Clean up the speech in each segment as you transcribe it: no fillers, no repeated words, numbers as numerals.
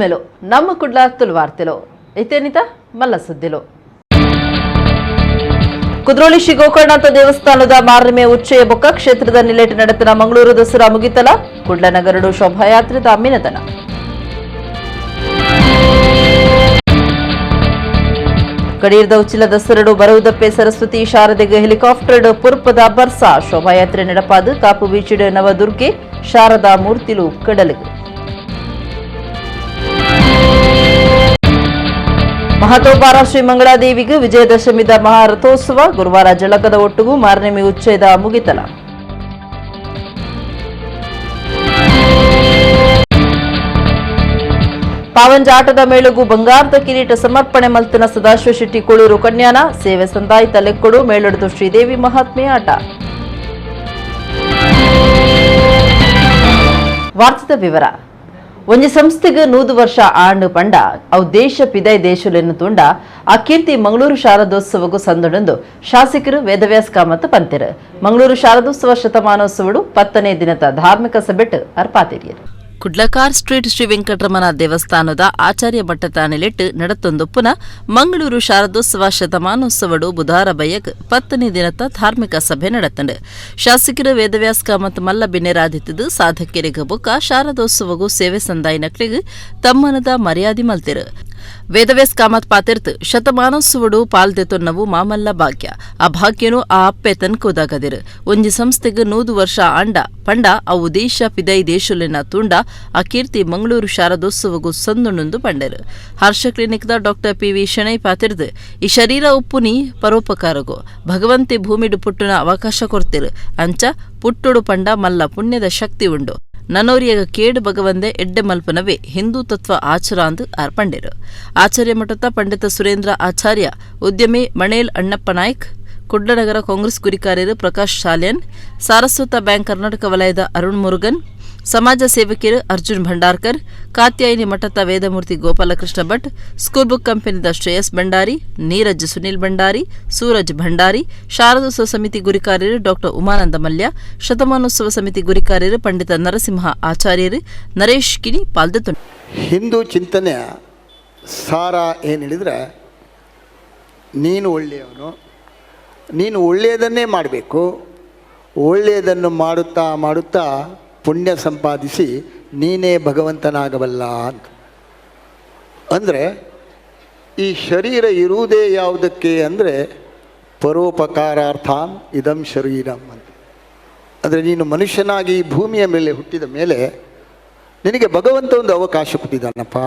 ಸೊಲ್ಮೆಲು ನಮ್ಮ ಕುಡ್ಲ ತುಳುವಾರ್ತೆಲು ಇತೇನಿತ ಮಲ್ಲ ಸುದ್ದಿಲು. ಕುದ್ರೋಳಿ ಶ್ರೀ ಗೋಕರ್ಣನಾಥ ದೇವಸ್ಥಾನದ ಮಾರನೆಮೆ ಉಚ್ಚಯ ಬೊಕ್ಕ ಕ್ಷೇತ್ರದ ನಿಲೆಟ್ ನಡೆತನ ಮಂಗಳೂರು ದಸರಾ ಮುಗಿತಲ ಕುಡ್ಲ ನಗರಡು ಶೋಭಾಯಾತ್ರೆದ ಅಮ್ಮಿನದನ. ಕಡೀರ್ದ ಉಚ್ಚಿಲ ದಸರಡು ಬರವುದಪ್ಪೆ ಸರಸ್ವತಿ ಶಾರದೆಗೆ ಹೆಲಿಕಾಪ್ಟರ್ ಪುರ್ಪದ ಬರ್ಸ ಶೋಭಾಯಾತ್ರೆ ನಡಪಾದು ಕಾಪು ಬೀಚಿಡ್ ನವದುರ್ಗೆ ಶಾರದಾ ಮೂರ್ತಿಲು ಕಡಲಿಗೆ. ಮಹತೋಬಾರ ಶ್ರೀ ಮಂಗಳಾದೇವಿಗೆ ವಿಜಯದಶಮಿದ ಮಹಾರಥೋತ್ಸವ ಗುರುವಾರ ಜಳಕದ ಒಟ್ಟುಗು ಮಾರನೆಮಿ ಉಚ್ಚಯದ ಮುಗಿತಲ. ಪಾವಂಜಾಟದ ಮೇಳುಗು ಬಂಗಾರದ ಕಿರೀಟ ಸಮರ್ಪಣೆ ಮಲ್ತನ ಸದಾಶಿವ ಶೆಟ್ಟಿ ಕೊಳೂರು ಕನ್ಯಾನ ಸೇವೆ ಸಂದಾಯಿತ ಲೆಕ್ಕಡು ಮೇಳೊಡೆದು ಶ್ರೀದೇವಿ ಮಹಾತ್ಮೆ ಆಟ. ವಾರ್ತೆದ ವಿವರ. ಒಂಜಿ ಸಂಸ್ಥೆಗೆ 100 ವರ್ಷ ಆಂಡು ಪಂಡ ಅವು ದೇಶ ಪಿದೈ ದೇಶಲೆನ್ನು ತುಂಡ ಆ ಕೀರ್ತಿ ಮಂಗಳೂರು ಶಾರದೋತ್ಸವಗೂ ಸಂದೊಡೊಂದು ಶಾಸಕರು ವೇದವ್ಯಾಸ್ ಕಾಮತ್ ಪಂತೆರು. ಮಂಗಳೂರು ಶಾರದೋತ್ಸವ ಶತಮಾನೋತ್ಸವಡು 10ನೇ ದಿನದ ಧಾರ್ಮಿಕ ಸಭೆಟ್ ಅರ್ಪಾತಿರಿಯರು. ಕುಡ್ಲಕಾರ್ ಸ್ಟ್ರೀಟ್ ಶ್ರೀ ವೆಂಕಟರಮಣ ದೇವಸ್ಥಾನದ ಆಚಾರ್ಯ ಮಟ್ಟದ ನೆಲೆಟ್ ನಡತೊಂದೊಪ್ಪುನ ಮಂಗಳೂರು ಶಾರದೋತ್ಸವ ಶತಮಾನೋತ್ಸವಡು ಬುಧಾರ ಬಯ್ಯಕ್ 10ನೇ ದಿನದ ಧಾರ್ಮಿಕ ಸಭೆ ನಡತಂಡು. ಶಾಸಕರು ವೇದವ್ಯಾಸ್ ಕಾಮತ್ ಮಲ್ಲ ಬಿನ್ನೆರಾದಿತ್ತದು ಸಾಧಕರಿಗೆ ಬೊಕ್ಕ ಶಾರದೋತ್ಸವಗೂ ಸೇವೆ ಸಂದಾಯ ನಕ್ಲಿಗೆ ತಮ್ಮನದ ಮರ್ಯಾದೆ ಮಲ್ತಿರು. ವೇದವ್ಯಾಸ್ ಕಾಮತ್ ಪಾತಿರ್ತು ಶತಮಾನೋತ್ಸವಡು ಪಾಲ್ದೆತೊನ್ನವು ಮಾಮಲ್ಲ ಭಾಗ್ಯ, ಆ ಭಾಗ್ಯನು ಆ ಅಪ್ಪೆ ತನ್ಕೋದಾಗದಿರು. ಒಂಜಿ ಸಂಸ್ಥೆಗೆ 100 ವರ್ಷ ಅಂಡ ಪಂಡ ಅವು ದೇಶ ಪಿದೈ ದೇಶಲೆನ ತುಂಡ ಆ ಕೀರ್ತಿ ಮಂಗಳೂರು ಶಾರದೋತ್ಸವಗೂ ಸಂದುಣೊಂದು ಪಂಡರು. ಹರ್ಷ ಕ್ಲಿನಿಕ್ದ ಡಾಕ್ಟರ್ ಪಿವಿ ಶೆಣೈ ಪಾತಿರ್ದು ಈ ಶರೀರ ಉಪ್ಪುನಿ ಪರೋಪಕಾರಗೋ ಭಗವಂತೆ ಭೂಮಿಡು ಪುಟ್ಟುನ ಅವಕಾಶ ಕೊರ್ತಿರು, ಅಂಚ ಪುಟ್ಟುಡು ಪಂಡ ಮಲ್ಲ ಪುಣ್ಯದ ಶಕ್ತಿ ಉಂಡು, ನನೋರಿಯಗ ಕೇಡು ಭಗವಂದೆ ಎಡ್ಡೆ ಮಲ್ಪನವೇ ಹಿಂದೂ ತತ್ವ ಆಚರಾಂದು ಅರ್ಪಂಡಿರು. ಆಚಾರ್ಯ ಮಠದ ಪಂಡಿತ ಸುರೇಂದ್ರ ಆಚಾರ್ಯ, ಉದ್ಯಮಿ ಮಣೇಲ್ ಅಣ್ಣಪ್ಪ ನಾಯ್ಕ್, ಕುಡ್ಲನಗರ ಕಾಂಗ್ರೆಸ್ ಗುರಿಕಾರ್ಯರು ಪ್ರಕಾಶ್ ಶಾಲ್ಯನ್, ಸಾರಸ್ವತ ಬ್ಯಾಂಕ್ ಕರ್ನಾಟಕ ವಲಯದ ಅರುಣ್ ಮುರುಗನ್, ಸಮಾಜ ಸೇವಕಿಯರು ಅರ್ಜುನ್ ಭಂಡಾರ್ಕರ್, ಕಾತ್ಯಾಯಿನಿ ಮಠದ ವೇದಮೂರ್ತಿ ಗೋಪಾಲಕೃಷ್ಣ ಭಟ್, ಸ್ಕೂಲ್ ಬುಕ್ ಕಂಪನಿದ ಶ್ರೇಯಸ್ ಭಂಡಾರಿ, ನೀರಜ್ ಸುನಿಲ್ ಭಂಡಾರಿ, ಸೂರಜ್ ಭಂಡಾರಿ, ಶಾರದೋತ್ಸವ ಸಮಿತಿ ಗುರಿಕಾರ್ಯರು ಡಾಕ್ಟರ್ ಉಮಾನಂದ ಮಲ್ಯ, ಶತಮಾನೋತ್ಸವ ಸಮಿತಿ ಗುರಿಕಾರ್ಯರು ಪಂಡಿತ ನರಸಿಂಹ ಆಚಾರ್ಯರು, ನರೇಶ್ ಕಿನಿ ಪಾಲ್ದೆತು. ಹಿಂದೂ ಚಿಂತನೆಯ ಸಾರ ಏನು ಹೇಳಿದರೆ, ನೀನು ಒಳ್ಳೆಯವನು, ನೀನು ಒಳ್ಳೆಯದನ್ನೇ ಮಾಡಬೇಕು, ಒಳ್ಳೆಯದನ್ನು ಮಾಡುತ್ತಾ ಮಾಡುತ್ತಾ ಪುಣ್ಯ ಸಂಪಾದಿಸಿ ನೀನೇ ಭಗವಂತನಾಗಬಲ್ಲ ಅಂತ. ಅಂದರೆ ಈ ಶರೀರ ಇರುವುದೇ ಯಾವುದಕ್ಕೆ ಅಂದರೆ ಪರೋಪಕಾರಾರ್ಥಾನ್ ಇದಂ ಶರೀರಂ ಅಂತ. ಅಂದರೆ ನೀನು ಮನುಷ್ಯನಾಗಿ ಈ ಭೂಮಿಯ ಮೇಲೆ ಹುಟ್ಟಿದ ಮೇಲೆ ನಿನಗೆ ಭಗವಂತ ಒಂದು ಅವಕಾಶ ಕೊಟ್ಟಿದ್ದಾನಪ್ಪ.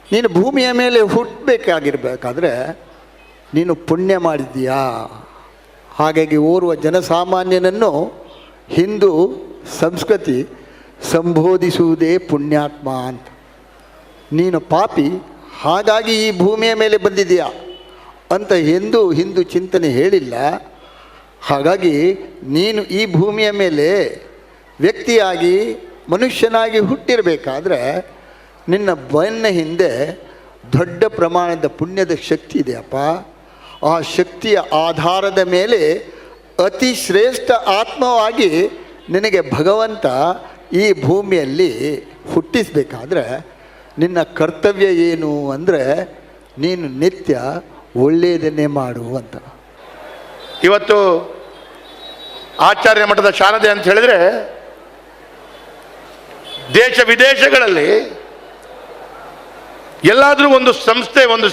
ನೀನು ಭೂಮಿಯ ಮೇಲೆ ಹುಟ್ಟಬೇಕಾಗಿರ್ಬೇಕಾದ್ರೆ ನೀನು ಪುಣ್ಯ ಮಾಡಿದ್ದೀಯಾ. ಹಾಗಾಗಿ ಓರ್ವ ಜನಸಾಮಾನ್ಯನನ್ನು ಹಿಂದೂ ಸಂಸ್ಕೃತಿ ಸಂಬೋಧಿಸುವುದೇ ಪುಣ್ಯಾತ್ಮ ಅಂತ. ನೀನು ಪಾಪಿ, ಹಾಗಾಗಿ ಈ ಭೂಮಿಯ ಮೇಲೆ ಬಂದಿದೆಯಾ ಅಂತ ಎಂದೂ ಹಿಂದೂ ಚಿಂತನೆ ಹೇಳಿಲ್ಲ. ಹಾಗಾಗಿ ನೀನು ಈ ಭೂಮಿಯ ಮೇಲೆ ವ್ಯಕ್ತಿಯಾಗಿ ಮನುಷ್ಯನಾಗಿ ಹುಟ್ಟಿರಬೇಕಾದ್ರೆ ನಿನ್ನ ಬೆನ್ನ ಹಿಂದೆ ದೊಡ್ಡ ಪ್ರಮಾಣದ ಪುಣ್ಯದ ಶಕ್ತಿ ಇದೆಯಪ್ಪ. ಆ ಶಕ್ತಿಯ ಆಧಾರದ ಮೇಲೆ ಅತಿ ಶ್ರೇಷ್ಠ ಆತ್ಮವಾಗಿ ನಿನಗೆ ಭಗವಂತ ಈ ಭೂಮಿಯಲ್ಲಿ ಹುಟ್ಟಿಸಬೇಕಾದ್ರೆ ನಿನ್ನ ಕರ್ತವ್ಯ ಏನು ಅಂದರೆ ನೀನು ನಿತ್ಯ ಒಳ್ಳೆಯದನ್ನೇ ಮಾಡು ಅಂತ. ಇವತ್ತು ಆಚಾರ್ಯ ಮಠದ ಶಾರದೆ ಅಂತ ಹೇಳಿದರೆ ದೇಶ ವಿದೇಶಗಳಲ್ಲಿ ಎಲ್ಲಾದರೂ ಒಂದು ಸಂಸ್ಥೆ ಒಂದು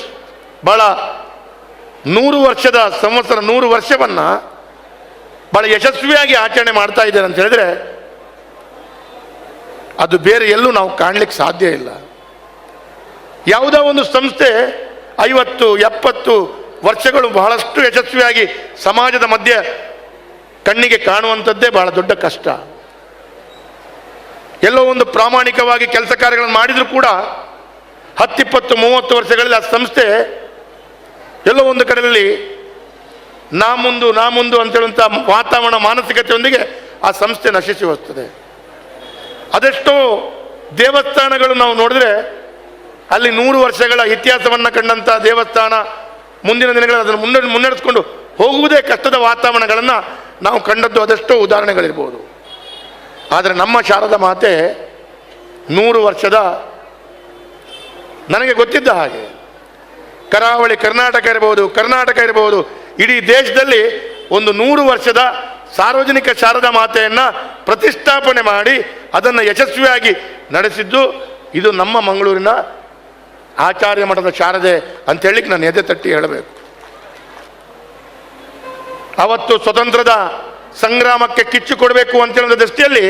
ಭಾಳ 100 ವರ್ಷದ ಸಂವತ್ಸರ 100 ವರ್ಷವನ್ನು ಭಾಳ ಯಶಸ್ವಿಯಾಗಿ ಆಚರಣೆ ಮಾಡ್ತಾ ಇದ್ದಾರೆ ಅಂತ ಹೇಳಿದ್ರೆ ಅದು ಬೇರೆ ಎಲ್ಲೂ ನಾವು ಕಾಣಲಿಕ್ಕೆ ಸಾಧ್ಯ ಇಲ್ಲ. ಯಾವುದೋ ಒಂದು ಸಂಸ್ಥೆ 50 70 ವರ್ಷಗಳು ಬಹಳಷ್ಟು ಯಶಸ್ವಿಯಾಗಿ ಸಮಾಜದ ಮಧ್ಯೆ ಕಣ್ಣಿಗೆ ಕಾಣುವಂಥದ್ದೇ ಬಹಳ ದೊಡ್ಡ ಕಷ್ಟ. ಎಲ್ಲೋ ಒಂದು ಪ್ರಾಮಾಣಿಕವಾಗಿ ಕೆಲಸ ಕಾರ್ಯಗಳನ್ನು ಮಾಡಿದರೂ ಕೂಡ 10, 20, 30 ವರ್ಷಗಳಲ್ಲಿ ಆ ಸಂಸ್ಥೆ ಎಲ್ಲೋ ಒಂದು ಕಡೆಯಲ್ಲಿ ನಾ ಮುಂದು ನಾ ಮುಂದು ಅಂತೇಳುವಂಥ ವಾತಾವರಣ ಮಾನಸಿಕತೆಯೊಂದಿಗೆ ಆ ಸಂಸ್ಥೆ ನಶಿಸಿ ಹೋಗ್ತದೆ. ಅದೆಷ್ಟೋ ದೇವಸ್ಥಾನಗಳು ನಾವು ನೋಡಿದ್ರೆ ಅಲ್ಲಿ 100 ವರ್ಷಗಳ ಇತಿಹಾಸವನ್ನು ಕಂಡಂಥ ದೇವಸ್ಥಾನ ಮುಂದಿನ ದಿನಗಳಲ್ಲಿ ಅದನ್ನು ಮುನ್ನಡೆಸ್ಕೊಂಡು ಹೋಗುವುದೇ ಕಷ್ಟದ ವಾತಾವರಣಗಳನ್ನು ನಾವು ಕಂಡದ್ದು ಅದೆಷ್ಟೋ ಉದಾಹರಣೆಗಳಿರ್ಬೋದು. ಆದರೆ ನಮ್ಮ ಶಾರದಾ ಮಾತೆ 100 ವರ್ಷದ ನನಗೆ ಗೊತ್ತಿದ್ದ ಹಾಗೆ ಕರಾವಳಿ ಕರ್ನಾಟಕ ಇರಬಹುದು, ಕರ್ನಾಟಕ ಇರಬಹುದು, ಇಡೀ ದೇಶದಲ್ಲಿ ಒಂದು 100 ವರ್ಷದ ಸಾರ್ವಜನಿಕ ಶಾರದಾ ಮಾತೆಯನ್ನು ಪ್ರತಿಷ್ಠಾಪನೆ ಮಾಡಿ ಅದನ್ನು ಯಶಸ್ವಿಯಾಗಿ ನಡೆಸಿದ್ದು ಇದು ನಮ್ಮ ಮಂಗಳೂರಿನ ಆಚಾರ್ಯ ಮಠದ ಶಾರದೆ ಅಂತೇಳಿಕ್ಕೆ ನಾನು ಎದೆ ತಟ್ಟಿ ಹೇಳಬೇಕು. ಅವತ್ತು ಸ್ವತಂತ್ರದ ಸಂಗ್ರಾಮಕ್ಕೆ ಕಿಚ್ಚು ಕೊಡಬೇಕು ಅಂತೇಳೋ ದೃಷ್ಟಿಯಲ್ಲಿ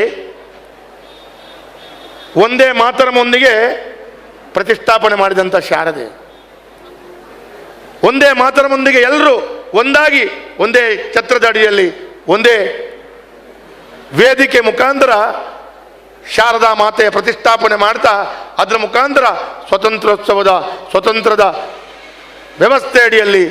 ಒಂದೇ ಮಾತರಮೊಂದಿಗೆ ಪ್ರತಿಷ್ಠಾಪನೆ ಮಾಡಿದಂಥ ಶಾರದೆ, ಒಂದೇ ಮಾತರಮೊಂದಿಗೆ ಎಲ್ಲರೂ ಒಂದಾಗಿ ಒಂದೇ ಛತ್ರದ ಅಡಿಯಲ್ಲಿ ಒಂದೇ ವೇದಿಕೆ ಮುಖಾಂತರ ಶಾರದಾ ಮಾತೆಯ ಪ್ರತಿಷ್ಠಾಪನೆ ಮಾಡ್ತಾ ಅದರ ಮುಖಾಂತರ ಸ್ವತಂತ್ರೋತ್ಸವದ ಸ್ವತಂತ್ರದ ವ್ಯವಸ್ಥೆ ಅಡಿಯಲ್ಲಿ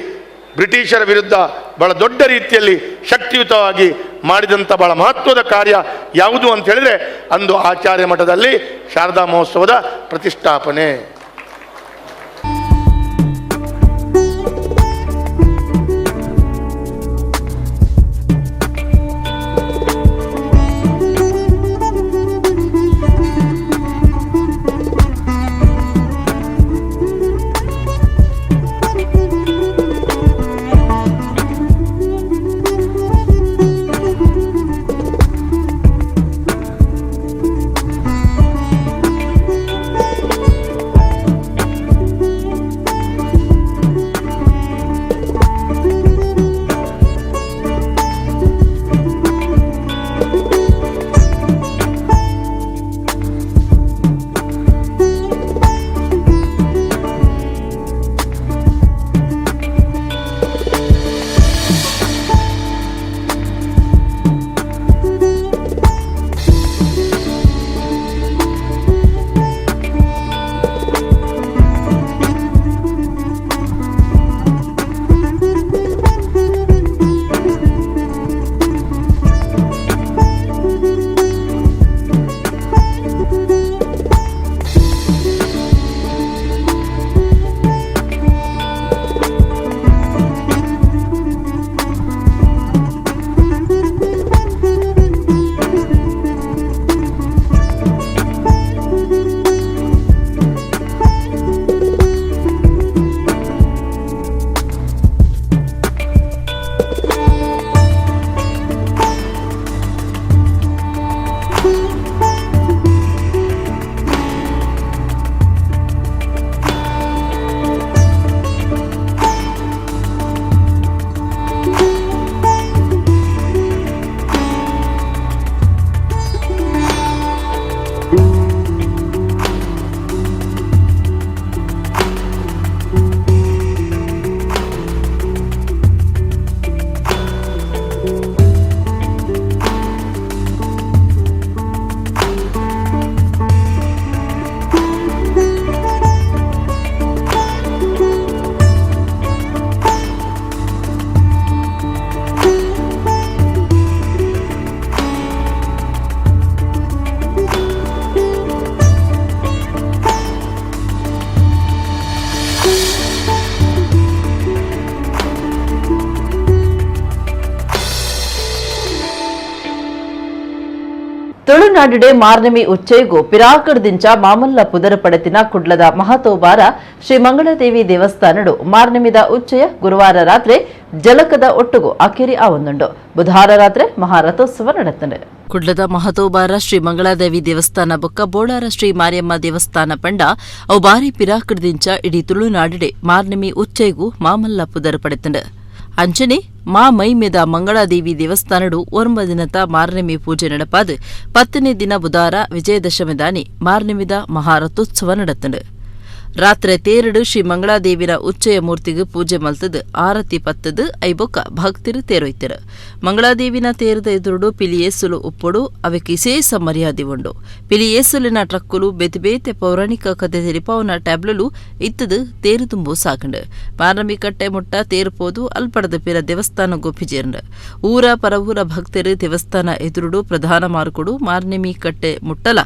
ಬ್ರಿಟಿಷರ ವಿರುದ್ಧ ಬಹಳ ದೊಡ್ಡ ರೀತಿಯಲ್ಲಿ ಶಕ್ತಿಯುತವಾಗಿ ಮಾಡಿದಂಥ ಬಹಳ ಮಹತ್ವದ ಕಾರ್ಯ ಯಾವುದು ಅಂತ ಹೇಳಿದ್ರೆ ಅಂದು ಆಚಾರ್ಯ ಮಠದಲ್ಲಿ ಶಾರದಾ ಮಹೋತ್ಸವದ ಪ್ರತಿಷ್ಠಾಪನೆ. ತುಳುನಾಡುಡೆ ಮಾರ್ನಮಿ ಉಚ್ಚೆಗೂ ಪಿರಾಕಡ್ದಿಂಚ ಮಾಮಲ್ಲ ಪುದರ ಪಡೆತಿನ ಕುಡ್ಲದ ಮಹತೋಬಾರ ಶ್ರೀ ಮಂಗಳದೇವಿ ದೇವಸ್ಥಾನಡು ಮಾರ್ನಮಿದ ಉಚ್ಚಯ ಗುರುವಾರ ರಾತ್ರಿ ಜಲಕದ ಒಟ್ಟುಗು ಅಕೆರಿ ಆವೊಂದುಂಡು. ಬುಧವಾರ ರಾತ್ರಿ ಮಹಾರಥೋತ್ಸವ ನಡೆತಂಡು. ಕುಡ್ಲದ ಮಹತೋಬಾರ ಶ್ರೀ ಮಂಗಳಾದೇವಿ ದೇವಸ್ಥಾನ ಬೊಕ್ಕ ಬೋಳಾರ ಶ್ರೀ ಮಾರಿಯಮ್ಮ ದೇವಸ್ಥಾನ ಪಂಡ ಅವು ಬಾರಿ ಪಿರಾಕಡ್ದಿಂಚ ಇಡೀ ತುಳುನಾಡುಡೆ ಮಾರ್ನಮಿ ಉಚ್ಚೆಗೂ ಮಾಮಲ್ಲ ಪುದರ ಪಡೆತಂಡು. ಅಂಚನೆ ಮಾ ಮೈಮೆದ ಮಂಗಳಾದೇವಿ ದೇವಸ್ಥಾನಡು 9 ದಿನದ ಮಾರ್ನಮಿ ಪೂಜೆ ನಡಪಾದು 10ನೇ ದಿನ ಬುಧಾರ ವಿಜಯದಶಮಿದಾನಿ ಮಾರ್ನಮಿದ ಮಹಾರಥೋತ್ಸವ ನಡತಂಡು. ರಾತ್ರಿ ತೇರಡು ಶ್ರೀ ಮಂಗಳಾದೇವಿನ ಉಚ್ಚಯ ಮೂರ್ತಿಗೆ ಪೂಜೆ ಮಲ್ತದು ಆರತಿ ಪತ್ತದು ಐಬೊಕ್ಕ ಭಕ್ತಿರು ತೇರೊಯ್ತರು. ಮಂಗಳಾದೇವಿನ ತೇರದ ಎದುರುಡು ಪಿಲಿಯೇಸುಲು ಉಪ್ಪೊಡು ಅವೆಕ್ ಇಸೇಸ ಮರ್ಯಾದೆ ಉಂಡು. ಪಿಲಿಯೇಸುಲಿನ ಟ್ರಕ್ಕುಲು ಬೇತೆ ಬೇತೆ ಪೌರಾಣಿಕ ಕತೆ ತೆರಿಪಾವುನ ಟ್ಯಾಬ್ಲುಲು ಇತ್ತದು ತೇರು ತುಂಬು ಸಾಕಂಡು. ಮಾರ್ನಮಿ ಕಟ್ಟೆ ಮುಟ್ಟ ತೇರು ಪೋದು ಅಲ್ಪಡದ ಪಿರ ದೇವಸ್ಥಾನ ಗೋಪಿಜೇರಂಡು. ಊರ ಪರವೂರ ಭಕ್ತರು ದೇವಸ್ಥಾನ ಎದುರುಡು ಪ್ರಧಾನ ಮಾರ್ಕೊಡು ಮಾರ್ನಮಿ ಕಟ್ಟೆ ಮುಟ್ಟಲ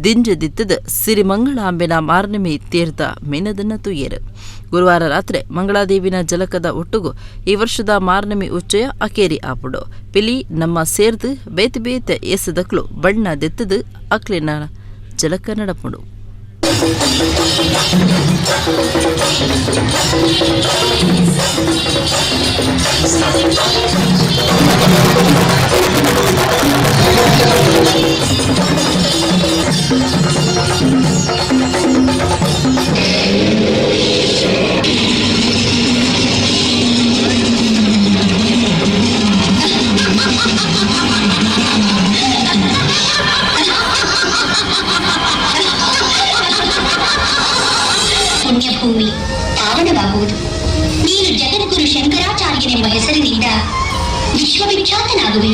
ದಿಂಜದಿತ್ತದು ಸಿರಿಮಂಗಳಾಂಬೆನ ಮಾರ್ನಮಿ ತೇರ್ದ ಮೇನದನ್ನ ತುಯ್ಯರು. ಗುರುವಾರ ರಾತ್ರಿ ಮಂಗಳಾದೇವಿನ ಜಲಕದ ಒಟ್ಟುಗು ಈ ವರ್ಷದ ಮಾರ್ನಮಿ ಉಚ್ಚಯ ಅಕೇರಿ ಆಪುಡು. ಪಿಲಿ ನಮ್ಮ ಸೇರ್ದು ಬೇತೆ ಬೇತೆ ಏಸದಕ್ಲು ಬಣ್ಣ ದೆತ್ತದು ಅಕ್ಲಿನ ಜಲಕ ನಡಪುಡು. ಪುಣ್ಯಭೂಮಿ ಪಾವನವಾಗುವುದು. ನೀನು ಜಗದ್ಗುರು ಶಂಕರಾಚಾರ್ಯನೆಂಬ ಹೆಸರಿನಿಂದ ವಿಶ್ವವಿಖ್ಯಾತನಾಗುವೆ.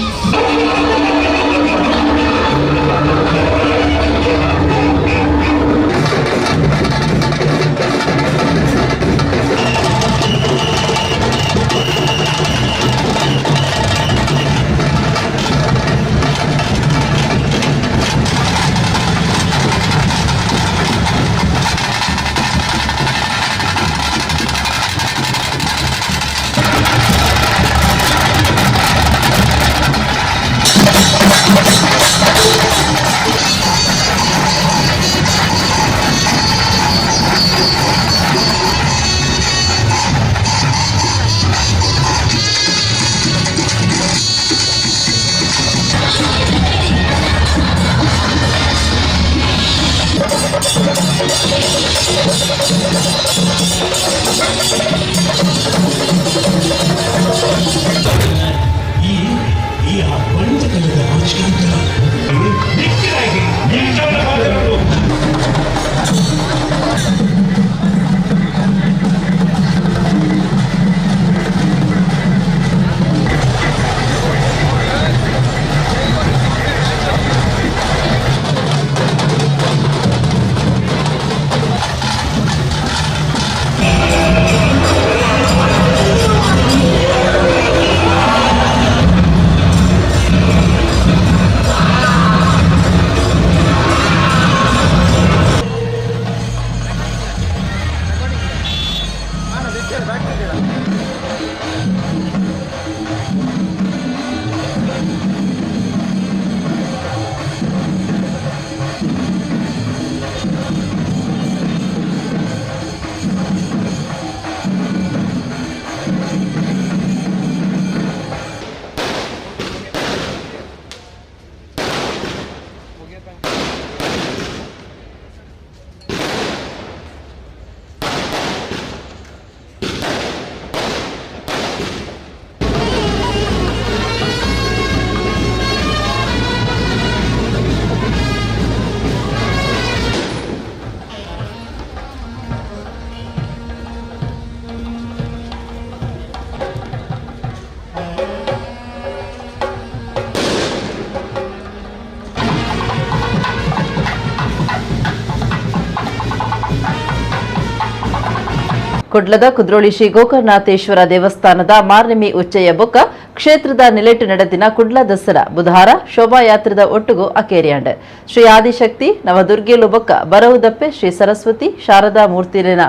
ಕುಡ್ಲದ ಕುದ್ರೋಳಿ ಶ್ರೀ ಗೋಕರ್ಣನಾಥೇಶ್ವರ ದೇವಸ್ಥಾನದ ಮಾರ್ನೆಮಿ ಉಚ್ಚಯ ಬೊಕ್ಕ ಕ್ಷೇತ್ರದ ನಿಲೆಟ್ಟು ನಡೆದಿನ ಕುಡ್ಲ ದಸರಾ ಬುಧವಾರ ಶೋಭಾಯಾತ್ರೆದ ಒಟ್ಟುಗು ಅಕೇರಿಯಾಂಡ್. ಶ್ರೀ ಆದಿಶಕ್ತಿ ನವದುರ್ಗೆಲು ಬೊಕ್ಕ ಬರವುದಪ್ಪೆ ಶ್ರೀ ಸರಸ್ವತಿ ಶಾರದಾ ಮೂರ್ತಿಲಿನ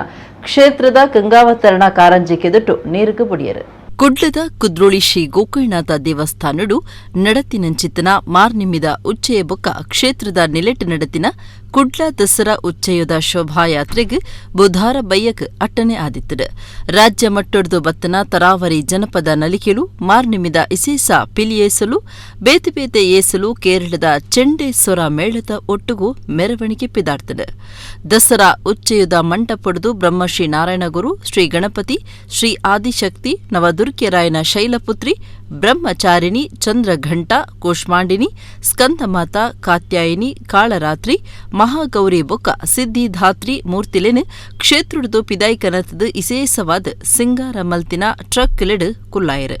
ಕ್ಷೇತ್ರದ ಗಂಗಾವತರಣ ಕಾರಂಜಿ ಕೆದುಟು ನೀರುಗು ಬುಡಿಯರು. ಕುಡ್ಲದ ಕುದ್ರೋಳಿ ಶ್ರೀ ಗೋಕರ್ಣನಾಥ ದೇವಸ್ಥಾನಡು ನಡತಿನಂಚಿತನ ಮಾರ್ನಿಮಿದ ಉಚ್ಚಯ ಬೊಕ್ಕ ಕ್ಷೇತ್ರದ ನಿಲೆಟ್ಟು ನಡತಿನ ಕುಡ್ಲ ದಸರಾ ಉಚ್ಚಯದ ಶೋಭಾಯಾತ್ರೆಗ್ ಬುಧಾರ ಬಯ್ಯಕ್ ಅಟ್ಟನೆ ಆದಿತ್ತಡು. ರಾಜ್ಯ ಮಟ್ಟೊಡ್ದು ಬತ್ತನ ತರಾವರಿ ಜನಪದ ನಲಿಕೆಲು ಮಾರ್ನಿಮಿದ ಇಸೇಸ ಪಿಲಿಯೇಸಲು ಬೇತೆ ಬೇತೆ ಏಸಲು ಕೇರಳದ ಚೆಂಡೆ ಸೊರ ಮೇಳದ ಒಟ್ಟುಗು ಮೆರವಣಿಗೆ ಪಿದಾಡ್ತದೆ. ದಸರಾ ಉಚ್ಚಯದ ಮಂಟಪೊಡ್ದು ಬ್ರಹ್ಮಶ್ರೀ ನಾರಾಯಣಗುರು, ಶ್ರೀ ಗಣಪತಿ, ಶ್ರೀ ಆದಿಶಕ್ತಿ, ನವದುರ್ಗೆರಾಯನ ಶೈಲಪುತ್ರಿ, ಬ್ರಹ್ಮಚಾರಿಣಿ, ಚಂದ್ರಘಂಟಾ, ಕೂಷ್ಮಾಂಡಿನಿ, ಸ್ಕಂದಮಾತಾ, ಕಾತ್ಯಾಯಿನಿ, ಕಾಳರಾತ್ರಿ, ಮಹಾಗೌರಿ ಬೊಕ್ಕ ಸಿದ್ಧಿಧಾತ್ರಿ ಮೂರ್ತಿಲೆನ್ ಕ್ಷೇತ್ರಡ್ದು ಪಿದಾಯ್ಕನತದ ಇಸೇಸವಾದ ಸಿಂಗಾರ ಮಲ್ತಿನ ಟ್ರಕ್ ಲೆಡ್ ಕುಲ್ಲಾಯರು.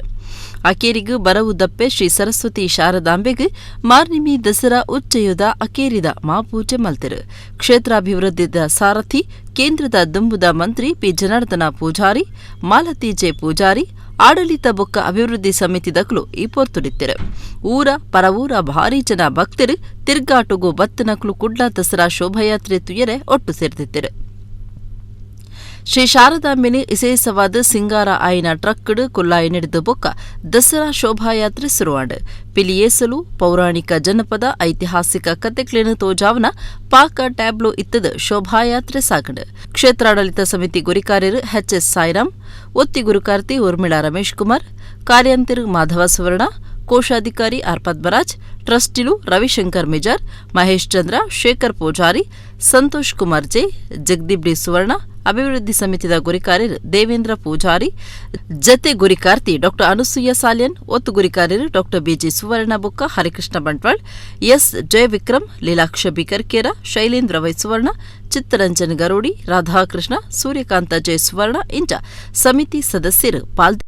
ಅಕೇರಿಗು ಬರವುದಪ್ಪೆ ಶ್ರೀ ಸರಸ್ವತಿ ಶಾರದಾಂಬೆಗ್ ಮಾರ್ನಿಮಿ ದಸರಾ ಉಚ್ಚಯೋದ ಅಕೇರಿದ ಮಾಪೂಜೆ ಮಲ್ತಿರು. ಕ್ಷೇತ್ರಾಭಿವೃದ್ಧಿದ ಸಾರಥಿ ಕೇಂದ್ರದ ದುಂಬುದ ಮಂತ್ರಿ ಪಿ ಜನಾರ್ದನ ಪೂಜಾರಿ, ಮಾಲತಿ ಜೆ ಪೂಜಾರಿ, ಆಡಳಿತ ಬೊಕ್ಕ ಅಭಿವೃದ್ಧಿ ಸಮಿತಿ ದಕ್ಲು ಈ ಪೊರ್ತುಡಿತ್ತಿರು. ಊರ ಪರವೂರ ಭಾರೀ ಜನ ಭಕ್ತರು ತಿರ್ಗಾಟುಗು ಬತ್ತನಕ್ಲು ಕುಡ್ಲ ದಸರಾ ಶೋಭಾಯಾತ್ರೆ ತುಯರೆ ಒಟ್ಟು ಸೇರ್ದಿತ್ತಿರು. ಶ್ರೀ ಶಾರದಾಂಬೆನಿ ಇಸೇಸವಾದ ಸಿಂಗಾರ ಆಯಿನ ಟ್ರಕ್ಡ್ ಕುಲ್ಲಾಯಿ ನಡೆದು ಬೊಕ್ಕ ದಸರಾ ಶೋಭಾಯಾತ್ರೆ ಸುರುವಾಂಡ್. ಪಿಲಿಯೇಸಲು ಪೌರಾಣಿಕ ಜನಪದ ಐತಿಹಾಸಿಕ ಕತೆಕ್ಲೆನ್ ತೋಜಾವನ ಪಾಕ ಟ್ಯಾಬ್ಲೋ ಇತ್ತದ ಶೋಭಾಯಾತ್ರೆ ಸಾಗಂಡ್. ಕ್ಷೇತ್ರಾಡಳಿತ ಸಮಿತಿ ಗುರಿಕಾರ್ಯರು ಎಚ್ ಎಸ್ ಸಾಯಿರಾಮ್, ಒತ್ತಿ ಗುರುಕಾರ್ತಿ ಊರ್ಮಿಳಾ ರಮೇಶ್ ಕುಮಾರ್, ಕಾರ್ಯಂತಿರು ಮಾಧವ ಸುವರ್ಣ, ಕೋಶಾಧಿಕಾರಿ ಆರ್ ಪದ್ಮರಾಜ್, ಟ್ರಸ್ಟಿಲು ರವಿಶಂಕರ್ ಮಿಜಾರ್, ಮಹೇಶ್ ಚಂದ್ರ, ಶೇಖರ್ ಪೂಜಾರಿ, ಸಂತೋಷ್ ಕುಮಾರ್ ಜೆ, ಜಗದೀಪ್ ಡಿ ಸುವರ್ಣ, ಅಭಿವೃದ್ಧಿ ಸಮಿತಿದ ಗುರಿಕಾರ್ಯರು ದೇವೇಂದ್ರ ಪೂಜಾರಿ, ಜತೆ ಗುರಿಕಾರ್ತಿ ಡಾ ಅನುಸೂಯ ಸಾಲ್ಯನ್, ಒತ್ತು ಗುರಿಕಾರ್ಯರು ಡಾ ಬಿಜಿ ಸುವರ್ಣ ಬೊಕ್ಕ Harikrishna Bantwal, S Jayavikram, Leelaksha B Karkera, Shailendra Y Suvarna, Chittaranjan Garodi, Radhakrishna, Suryakanta J Suvarna ಇಂಚ ಸಮಿತಿ ಸದಸ್ಯರು ಪಾಲ್.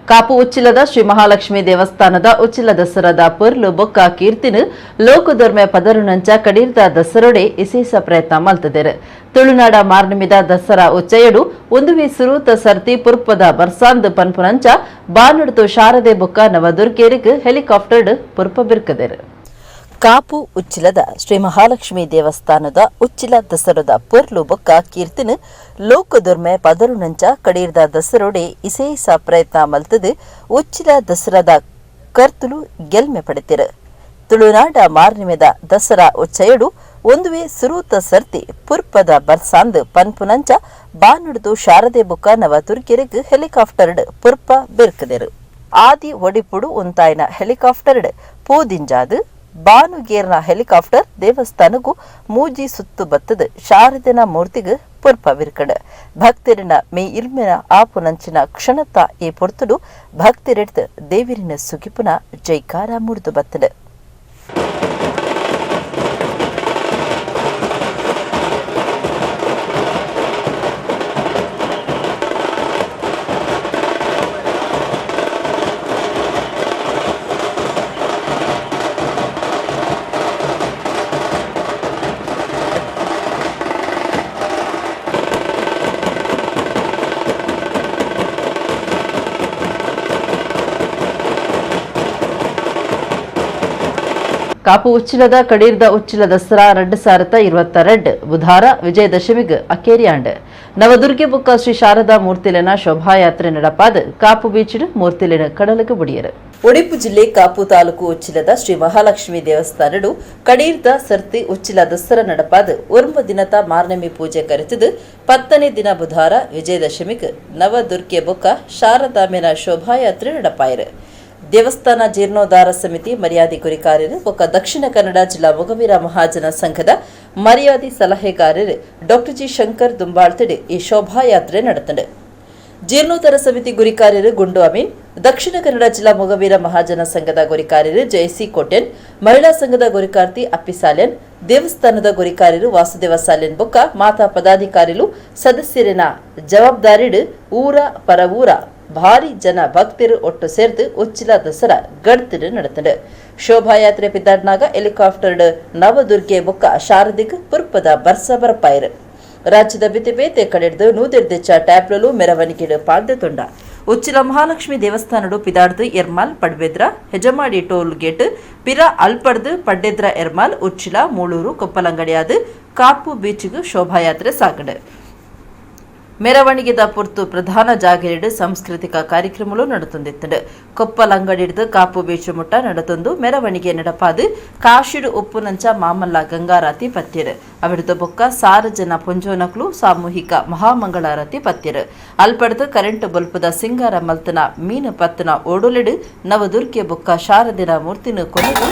Kapu ಉಚ್ಚಿಲದ ಶ್ರೀ ಮಹಾಲಕ್ಷ್ಮಿ ದೇವಸ್ಥಾನದ ಉಚ್ಚಿಲ ದಸರಾದ ಪೊರ್ಲು ಬೊಕ್ಕ ಕೀರ್ತಿನ ಲೋಕದೊರ್ಮೆ ಪದರುನಂಚ ಕಡೀರ್ದ ದಸರೋಡೆ ಇಸೇಸ ಪ್ರಯತ್ನ ಮಲ್ತದೆರು. ತುಳುನಾಡ ಮಾರ್ನಿಮಿದ ದಸರಾ ಉಚ್ಚಯಡು ಒಂದುವೆ ಸುರೂತ ಸರ್ತಿ ಪುರ್ಪದ ಬರ್ಸಾಂದ್ ಪನ್ಪುನಂಚ ಬಾನುಡ್ತು ಶಾರದೆ ಬೊಕ್ಕ ನವದುರ್ಗೇರಿಗೆ ಹೆಲಿಕಾಪ್ಟರ್ಡ್ ಪುರ್ಪ ಬಿರ್ಕದೆರು. ಕಾಪು ಉಚ್ಚಿಲದ ಶ್ರೀ ಮಹಾಲಕ್ಷ್ಮಿ ದೇವಸ್ಥಾನದ ಉಚ್ಚಿಲ ದಸರದ ಪೊರ್ಲು ಬೊಕ್ಕ ಕೀರ್ತಿನ ಲೋಕದೊರ್ಮೆ ಪದರುನಂಚ ಕಡೀರ್ದ ದಸರೋಡೆ ಇಸೇಸ ಪ್ರಯತ್ನ ಮಲ್ತದು ಉಚ್ಚಿಲ ದಸರಾದ ಕರ್ತುಲು ಗೆಲ್ಮೆ ಪಡೆತಿರು. ತುಳುನಾಡ ಮಾರ್ನಿಮೆದ ದಸರಾ ಉಚ್ಚಯಡು ಒಂದುವೆ ಸುರೂತ ಸರ್ತಿ ಪುರ್ಪದ ಬರ್ಸಾಂದ್ ಪನ್ಪುನಂಚ ಬಾನುಡ್ದು ಶಾರದೆ ಬೊಕ್ಕ ನವದುರ್ಗೆರೆಗ್ ಹೆಲಿಕಾಪ್ಟರ್ಡ್ ಪುರ್ಪ ಬಿರ್ಕದೆರು. ಆದಿ ಒಡಿಪುಡು ಉಂತಾಯಿನ ಹೆಲಿಕಾಪ್ಟರ್ಡ್ ಪೂದಿಂಜಾದು ಬಾನುಗೇರ್ನ ಹೆಲಿಕಾಪ್ಟರ್ ದೇವಸ್ಥಾನಗೂ ಮೂಜಿ ಸುತ್ತು ಬತ್ತದ ಶಾರದನ ಮೂರ್ತಿಗೆ ಪುರ್ಪ ವಿರ್ಕಡ. ಭಕ್ತರಿನ ಮೇ ಇಲ್ಮೆನ ಆಪುನಂಚಿನ ಕ್ಷಣತ ಈ ಪೊರ್ತುಡು ಭಕ್ತರೆಡ್ದು ದೇವಿರಿನ ಸುಗಿಪುನ ಜೈಕಾರ ಮುರಿದು ಬತ್ತದ. ಕಾಪು ಉಚ್ಚಿಲದ ಕಡೀರ್ದ ಉಚ್ಚಿಲ ದಸರಾ 2022 ಬುಧಾರ ವಿಜಯದಶಮಿಗ್ ಅಕೇರಿಯಾಂಡ್. ನವದುರ್ಗೆ ಬುಕ್ಕ ಶ್ರೀ ಶಾರದಾ ಮೂರ್ತಿಲೆನ ಶೋಭಾಯಾತ್ರೆ ನಡಪಾದ ಕಾಪು ಬೀಚಿಡ್ ಮೂರ್ತಿಲೆನ ಕಡಲಗ ಬುಡಿಯರು. ಒಡಿಪು ಜಿಲ್ಲೆ ಕಾಪು ತಾಲೂಕು ಉಚ್ಚಿಲದ ಶ್ರೀ ಮಹಾಲಕ್ಷ್ಮಿ ದೇವಸ್ಥಾನಡು ಕಡೀರ್ದ ಸರ್ತಿ ಉಚ್ಚಿಲ ದಸರಾ ನಡಪಾದ 9 ದಿನದ ಮಾರ್ನಮಿ ಪೂಜೆ ಕರೆತದು 10ನೇ ದಿನ ಬುಧಾರ ವಿಜಯದಶಮಿಗ್ ನವದುರ್ಗೆ ಬುಕ್ಕ ಶಾರದಾಮೆನ ಶೋಭಾಯಾತ್ರೆ ನಡಪಾಯರು. ದೇವಸ್ಥಾನ ಜೀರ್ಣೋದ್ಧಾರ ಸಮಿತಿ ಮರ್ಯಾದೆ ಗುರಿಕಾರರು ಬೊಕ್ಕ ದಕ್ಷಿಣ ಕನ್ನಡ ಜಿಲ್ಲಾ ಮೊಗವೀರ ಮಹಾಜನ ಸಂಘದ ಮರ್ಯಾದೆ ಸಲಹೆಗಾರರು ಡಾಕ್ಟರ್ ಜಿ ಶಂಕರ್ ದುಂಬಾಳ್ತಿಡೆ ಈ ಶೋಭಾಯಾತ್ರೆ ನಡೆತಂಡು. ಜೀರ್ಣೋದ್ಧಾರ ಸಮಿತಿ ಗುರಿಕಾರ್ಯರು ಗುಂಡು ಅಮೀನ್, ದಕ್ಷಿಣ ಕನ್ನಡ ಜಿಲ್ಲಾ ಮೊಗವೀರ ಮಹಾಜನ ಸಂಘದ ಗುರಿಕಾರ್ಯರು ಜಯಸಿ ಕೋಟೆನ್, ಮಹಿಳಾ ಸಂಘದ ಗುರಿಕಾರ್ತಿ ಅಪ್ಪಿ ಸಾಲೆನ್, ದೇವಸ್ಥಾನದ ಗುರಿಕಾರ್ಯರು ವಾಸುದೇವ ಸಾಲೆನ್ ಬೊಕ್ಕ ಮಾತಾ ಪದಾಧಿಕಾರಿಲು ಸದಸ್ಯರಿನ ಜವಾಬ್ದಾರಿಡು ಊರ ಪರವೂರ ಭಾರಿ ಜನ ಭಕ್ತರು ಒಟ್ಟು ಸೇರ್ದು ಉಚ್ಚಿಲ ದಸರಾ ಗಡ್ತಿಡು ನಡೆತಂಡು. ಶೋಭಾಯಾತ್ರೆ ಪಿದ್ದಾಡ್ನಾಗ ಹೆಲಿಕಾಪ್ಟರ್ ನವದುರ್ಗೆ ಬೊಕ್ಕ ಶಾರದಿಗ್ ಪುರ್ಪದ ಬರ್ಸ ಬರಪಾಯರು. ರಾಜ್ಯದ ಬೇತೆ ಬೇತೆ ಕಡೆಡ್ದು ನೂದೆರ್ದೆಚ್ಚ ಟ್ಯಾಬ್ಲಲು ಮೆರವಣಿಗೆಡು ಪಾಲ್ದೆ ತೊಂಡ. ಉಚ್ಚಿಲ ಮಹಾಲಕ್ಷ್ಮಿ ದೇವಸ್ಥಾನಡು ಪಿದಾಡ್ದು ಎರ್ಮಾಲ್ ಪಡ್ಬೆದ್ರ ಹೆಜಮಾಡಿ ಟೋಲ್ ಗೇಟ್ ಪಿರ ಅಲ್ಪಡ್ದು ಪಡ್ಡೆದ್ರ ಎರ್ಮಾಲ್ ಉಚ್ಚಿಲ ಮೂಳೂರು ಕೊಪ್ಪಲಂಗಡಿಯಾದ ಕಾಪು ಬೀಚ್ಗೆ ಶೋಭಾಯಾತ್ರೆ ಸಾಗಂಡು. ಮೆರವಣಿಗೆದ ಪೊರ್ತು ಪ್ರಧಾನ ಜಾಗೆರೆಡ್ ಸಾಂಸ್ಕೃತಿಕ ಕಾರ್ಯಕ್ರಮಲು ನಡತೊಂದಿತ್ತುಂಡು. ಕೊಪ್ಪಲಂಗಡಿಡ್ದು ಕಾಪು ಬೀಚು ಮುಟ್ಟ ನಡತೊಂದು ಮೆರವಣಿಗೆ ನಡಪಾದು ಕಾಶಿಡು ಉಪ್ಪುನಂಚ ಮಾಮಲ್ಲ ಗಂಗಾರಾತಿ ಪತ್ಯರು. ಅವಿಡ್ದು ಬೊಕ್ಕ ಸಾರ ಜನ ಪೊಂಜೋನಕ್ಲು ಸಾಮೂಹಿಕ ಮಹಾಮಂಗಳಾರತಿ ಪತ್ಯರು. ಅಲ್ಪಡ್ದು ಕರೆಂಟ್ ಬಲ್ಪದ ಸಿಂಗಾರ ಮಲ್ತನ ಮೀನು ಪತ್ತನ ಓಡೋಲೆಡು ನವದುರ್ಗೆ ಬೊಕ್ಕ ಶಾರದಿನ ಮೂರ್ತಿನ ಕೊನೆಗೂ.